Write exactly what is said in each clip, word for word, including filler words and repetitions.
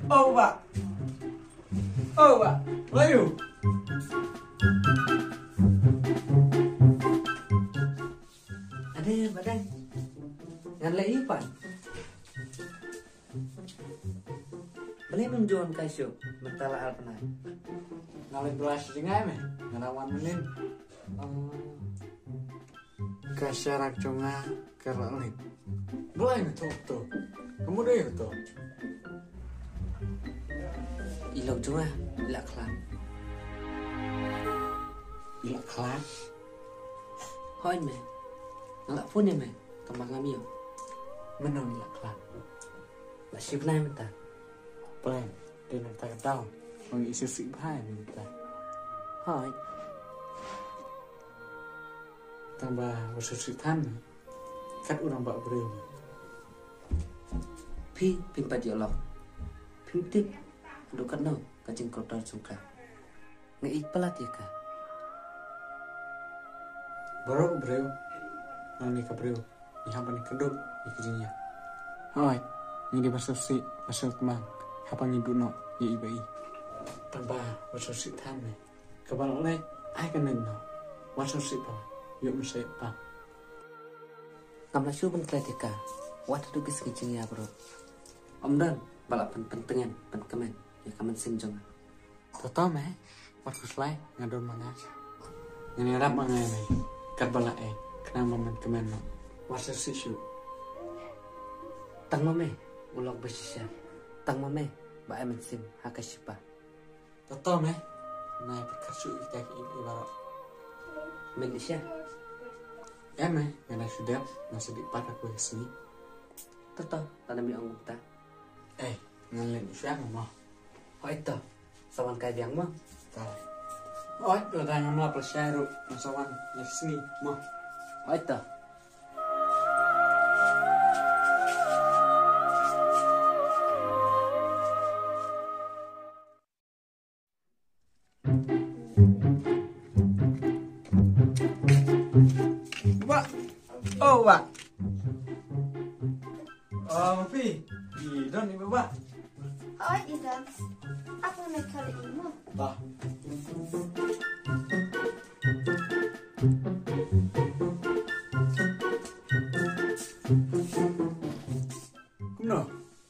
Oh, bah. Oh, bah. Layu. Ade, badai. Ngan leh ipan. Balei mem ju wan kai shuh, mynta la ar bnai. Nga leit brush jngai me, nga dang wan mynnin. Ka sharak jong nga ka la leit. Balei me to to? Ka mut dei to. I lok jong nga i la khlad. I la khlad? Hooid me. Nga la phone ïa me. Tang ba ngam ïoh. Mynno i la khlad? La shi bnai mynta. Pyrshah, te na kata ka daw, ong i shisha bha mynta. Hooid. Tang ba wat shisha than, kat u rangbah briew. Phi, phim pat ïoh lok. Phim tip haduh katno ka jingkordor jong ka. Nga ïeit palat ïa ka. Baroh briew, nang ïa ka briew, ngi hap ban kyndup ïa ka jingïap. Hooid, ngi dei ban sngewsih, ban sngewtmang, haba ngi duh noh ïa i ba i. Tang ba wat sngewsih than me. Kaba la leh, ai kane noh. Wat sngewsih palat, ïoh mynsiem pat. Ngam lah shuh ban klet ïa ka. Wat haduh ki sngi jingïap ruh. Ym don ba lah pyn pyntngen, pynkmen ïa ka mynsiem jong nga. To to me, wat khuslai, nga don ma nga. Ngan ïarap ma nga ïa me, katba lah eh, khnang ba men kmen noh. Wat sngewsih shuh. Tang ma me, u lok ba shisha. Tang ma me, ba ai mynsiem ha ka shipa. To to me, nai pyrkhat shuh ïa kita ki i baroh. Men shisha. Em me, nga dang shu dep, nga sa dih pat ha kawei ka sngi. To to, lada me ong kumta. Eh, ngan leit shuwa mo. Hooid to. Sa wan kai biang mo. To. Hooid, lada ngam lap lashai ruh, ngan sa wan next sngi mo. Hooid to. Wah. Oh, wah. Oh, Pi. I don i ba. Oh, i don. Apa me kali imo? Bah. Kumno?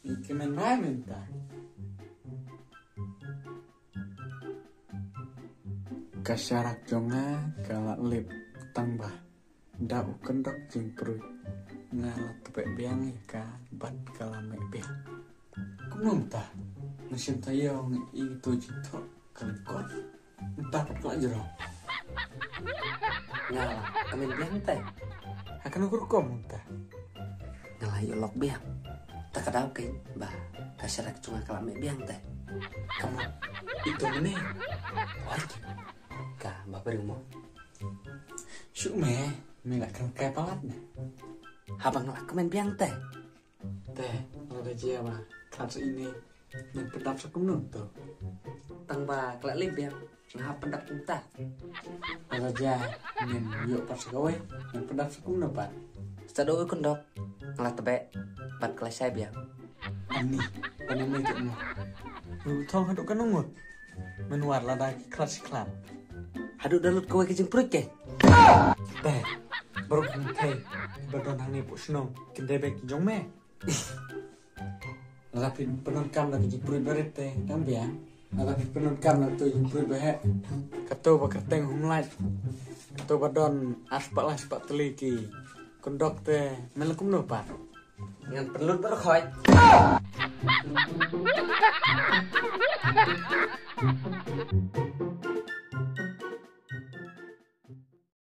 I kmen mai mynta. Ka sharak jong nga ka la lip tang ba da u kyndok jingpyrkhat nga la tbeh biang ïa ka bad ka la meh biang. Kumno mynta? Nga shem taïew nga i to jingthoh ka la kot. Mynta pat ka la jrong. Nga la kmen biang te. Ha kano ka rukom mynta? Nga la ïoh lok biang. Ta ka daw kein ba ka sharak jong nga ka la meh biang te. Ka mut ito mynne. Oi. Ka ba briew mo. Shu me, me la kren kai palat ne. Haba nga la kmen biang te. Te, lada jia ba khlad sa ine, men pyndap sa kumno to. Tang ba ka la lip biang, nga hap pyndap kumta. Lada jia men ïoh pat sa kawei, men pyndap sa kumno pat. Sa da u kyndok, nga la tbeh, bad ka la shai biang. Ani, ban ym ïeit mo. Ruh thong haduh kano ngut. Men wat lada ki khlad shi khlad. Haduh da lut kawei ki jingpyrkhat ke. Te, baroh ki thei ba don hangne poh shnong, kin dei beit ki jong me. Lada phi pyndonkam da ki jingpyrkhat barit te, dang biang. Lada phi pyndonkam da ki jingpyrkhat baheh. Kato ba kyrteng hum lait. Kato ba don ar spah lai spah tylli ki kyndok te, men la kumno pat. Ngan pynlut baroh khoit.